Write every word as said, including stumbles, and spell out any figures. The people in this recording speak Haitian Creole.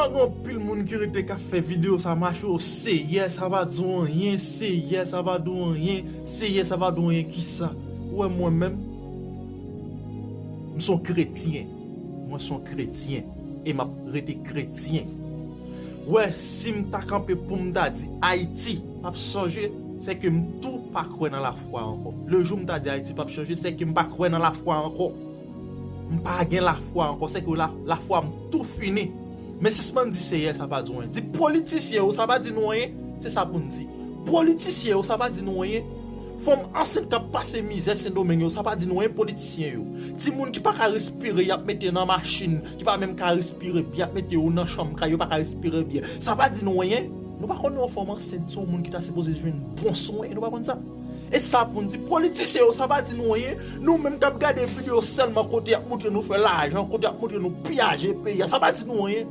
Gen anpil moun ki rete k ap fè videyo sa mache, o Seyè, sa pa di w anyen, Seyè, sa pa di w anyen, Seyè, sa pa di w anyen, kisa? Ou wè mwen menm, m se yon kretyen. Mwen se yon kretyen. E m ap rete kretyen. Ou wè, si m ta kanpe pou m ta di Ayiti p ap chanje, se ke m tou pa kwè nan lafwa ankò. Le jou m ta di Ayiti p ap chanje, se ke m pa kwè nan lafwa ankò. M pa gen lafwa ankò, se ke la, lafwa m tou fini. Men sispann di Seyè, sa pa di w anyen. Di politisyen yo, sa pa di nou anyen, se sa pou n di. Politisyen yo, sa pa di nou anyen. Fanm ansent k ap pase mizè Sendomeng yo, sa pa di nou anyen, politisyen yo. Timoun ki pa ka respire, y ap mete nan machin, ki pa menm ka respire byen, y ap mete yo nan chanm kay, yo pa ka respire byen. Sa pa di nou anyen. Nou pa konn yon fanm ansent, se yon moun ki ta sipoze jwenn bon swen, nou pa konn sa? E sa pou n di, politisyen yo, sa pa di nou anyen. Nou menm k ap gade videyo sèlman kote y ap montre nou fè lajan, kote y ap montre nou piyaje peyi a, sa pa di nou anyen.